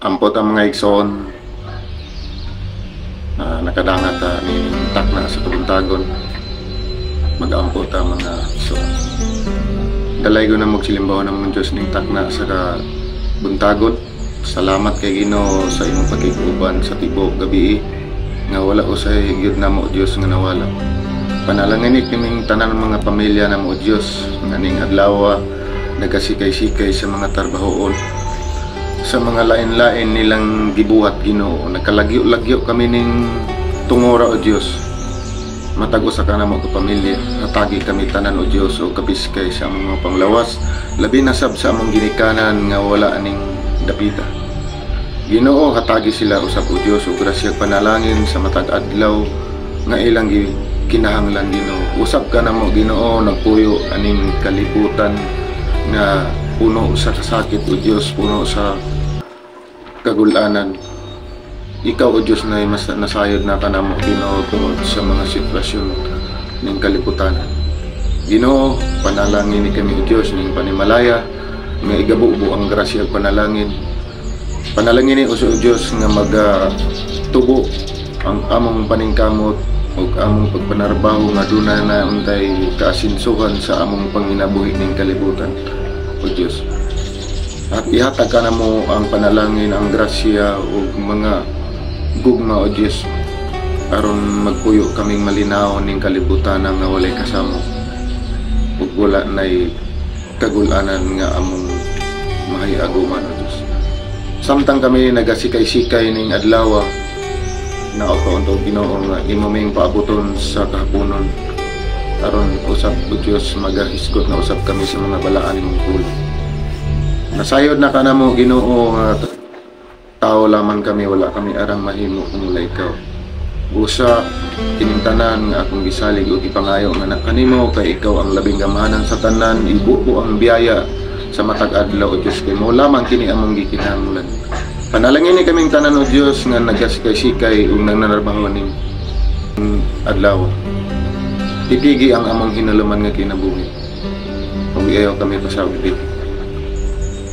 Ampo ta, mga igsoon, na nakadangat ta ni takna sa kabuntagon. Mag-ampo ta, mga igsoon. Dalaygon namo ug silimbahon among Diyos ning takna sa kabuntagon. Salamat kay Ginoo sa imong pakig-uban sa tibuok gabi nga wala usay gyud namo, Dios, nga nawala. Panalangin ni kaming tanan mga pamilya namo, Dios, nga ning adlaw nagasikay-sikay sa mga trabahoon, sa mga lain-lain nilang gibuhat, Ginoo. Nagkalagyo-lagyo kami ning tungora, o Dios. Matag usa ka namo ka pamilya, hatagi kami tanan, o Dios, og kapiskay sa among mga panglawas, labi na sab sa among ginikanan nga wala aning dapita. Ginoo, hatagi sila usab, o Dios, og grasya, panalangin sa matag adlaw nga ilang kinahanglan, Ginoo. Usab ka namo, Ginoo, nagpuyo aning kalibutan nga puno sa kasakit, o Dios, puno sa kagulanan. Ikaw, o Dios, na mas nasayod na kanamo, Ginoo, tungod sa mga sitwasyon ning kalibutan. Ginoo, panalangin ni kami, o Dios, ning panimalaya nga igabubo ang grasya ug panalangin. Panalangin ni uso, o Dios, nga maga tubo ang among paningkamot ug among pagpanarbaho nga duna na untay kaasinsuhan sa among panginabuhi ning kalibutan, o Dios. At ihatag ka namo ang panalangin, ang grasya ug mga gugma, o Dios, aron magpuyo kaming malinaw ning kalibutan nga walay kasamo ug wala nay kagulanan nga among mahiaguman, o Dios. Samtang kami nagasikay-sikay ning adlaw, nao ka unto, Ginoo, nga imo ming paabuton sa kahaponon aron usab, o Dios, magahisgot na usab kami sa mga balaan nimong pulong. Nasayod na kanamo, Ginoo, nga tao lamang kami, wala kami arang mahimo kung wala ikaw. Busa kining tanan nga akong gisalig ug gipangayo nga na kanimo kay ikaw ang labing gamhanan sa tanan, ibubo ang biyaya sa matag adlaw, o Dios, kay mo lamang kini among gikinahanglan. Panalangin ni kaming tanan, o Dios, nga nagasikay-sikay ug nananarbaho ning adlaw. Tipigi ang among hinuluman nga kinabuhi. Ug ayaw kami pasawdi.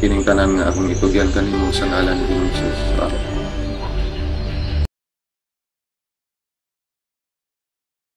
Kining tanan nga akong itugyan kanimo sa ngalan ni Ginoong Jesus. Amen.